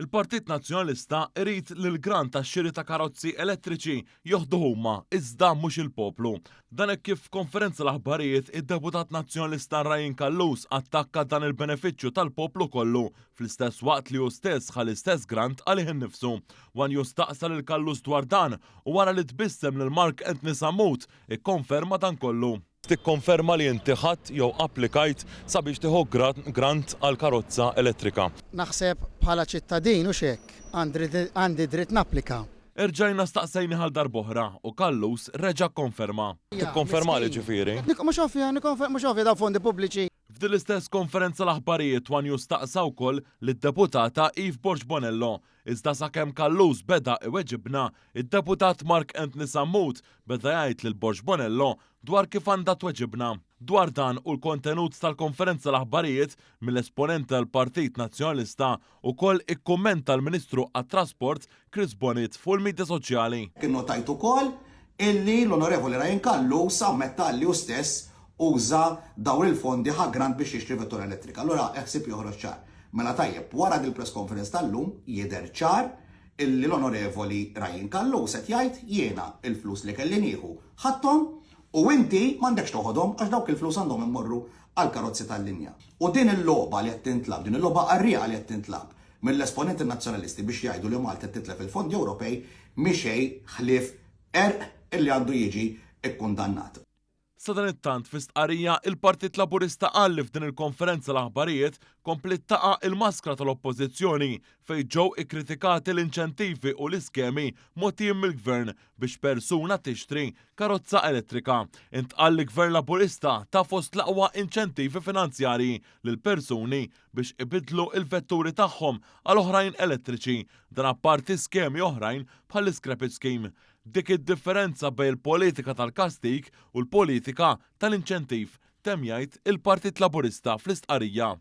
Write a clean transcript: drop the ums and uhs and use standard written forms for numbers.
Il-Partit Nazzjonalista irid li l-grant tax-xiri ta' karozzi elettriċi joħduh huma iżda mhux il-poplu. Dan hekk kif f'konferenza l-aħbarijiet id-Deputat Nazzjonalista Ryan Callus attakka dan il-benefiċċju tal-poplu kollu fl-istess waqt li hu stess ħa l-istess grant għalih innifsu. One News staqsa lil Callus dwar dan u wara li tbissem lil Mark Anthony Sammut ikkonferma dan kollu. Tikkonferma li inti ħadt jew applikajt sabiex tieħu grant għal karozza elettrika? Naħseb bħala ċittadin, hux hekk, għandi dritt napplika. Erġajna staqsejnih għal darb'oħra u Callus reġa' kkonferma. Tikkonfermali ġifieri? Mhux ovvja, mhux ovvja dawn fondi pubbliċi. F'din l-istess konferenza l-aħbarijiet one News staqsa wkoll lid-Deputata Eve Borg Bonello Iżda sakemm Callus beda iweġibna, id-Deputat Mark Anthony Sammut beda jgħid lil Borg Bonello dwar kif għandha tweġibna. Dwar dan u l-kontenut tal-konferenza l-aħbarijiet mill-esponent tal-Partit Nazzjonalista ukoll ikkummenta l-Ministru għat-Trasport Chris Bonett fuq il-midja soċjali. Innotajt ukoll illi l-Onorevoli Ryan Callus ammetta li hu stess uża dawn il-fondi ħa grant biex jixtri vettura elettrika. Allura il-ħsieb joħroġ ċar. Mela tajjeb, wara dil-press conference tal-lum jidher ċar illi l-Onorevoli Ryan Callus qed jgħid jiena il-flus li kelli nieħu ħadthom u inti m'għandekx toħodhom għax dawk il-flus għandhom immorru għall-karozzi tal-linja. U din il-logħba li qed tintlagħab, din il-logħba qarrieqa li qed tintlagħab mill-esponenti Nazzjonalisti biex jgħidu li Malta qed titlef il-fondi Ewropej mhi xejn ħlief qerq illi għandu jiġi kkundannat. Sadanittant, fi stqarrija, il-Partit Laburista qal li f'din il-konferenza l-aħbarijiet kompliet taqa' il-maskra tal-Oppożizzjoni fejn ġew ikkritikati l-inċentivi u l-iskemi mogħtijin mill-Gvern biex persuna tixtri karozza elettrika. Intqal li Gvern Laburista ta fost l-aqwa inċentivi finanzjarji lil persuni biex ibiddlu il-vetturi tagħhom għal oħrajn elettriċi, dan apparti skemi oħrajn bħall-iscrappage scheme. Dik id-differenza bejn il-politika tal-kastig u l-politika tal-inċentiv, temm jgħid il-Partit Laburista fl-istqarrija.